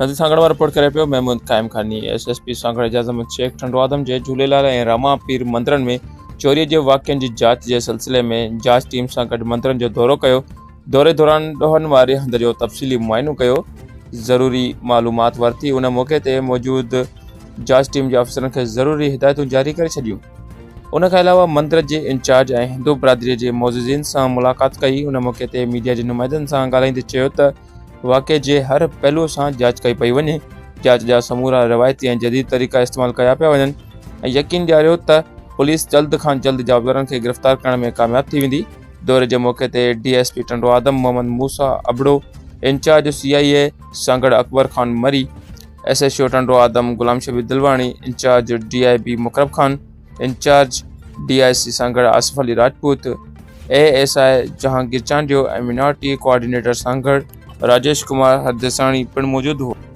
نظير سانگهڙ مان رپورٽ ڪري پيو Mehmood Qaim Khani, S S P Sanghar Ejaz Ahmed Shaikh Tando Adam جي جهوليلال ۽ راما پير مندرن ۾ چوري جي واقعن جي جاچ جي سلسلي ۾ جاچ ٽيم سان گڏ مندرن جو دورو ڪيو، دوري دوران ڏوهن واري هنڌ جو تفصيلي معائنو ڪيو، ضروري معلومات ورتي، ان موقعي تي موجود جاچ ٽيم جي آفيسرن کي ضروري هدايتون جاري ڪري ڇڏيون. ان کان علاوه مندر جي انچارج ۽ هندو برادري جي معززين سان ملاقات ڪئي، ان موقعي تي ميڊيا جي نمائندن سان ڳالهائيندي چيو ته واقعي جي هر پهلوء سان جاچ ڪئي پئي وڃي، جاچ جا سمورا روايتي ۽ جديد طريقا استعمال ڪيا پيا وڃن ۽ يقين ڏياريو ته پوليس جلد کان جلد جوابدارن کي گرفتار ڪرڻ ۾ ڪامياب ٿي ويندي. دوري جي موقعي تي D S P Tando Adam Muhammad Musa Abro, incharge C I A Sanghar Akbar Khan Marri, S H O Tando Adam Ghulam Shabbir Dilwani, incharge D I B Mukarram Khan, incharge D I C Sanghar Asif Ali Rajput, A S I Jahangir Chandio ۽ minority coordinator Sanghar Rajesh Kumar Hardasani پڻ موجود هئا.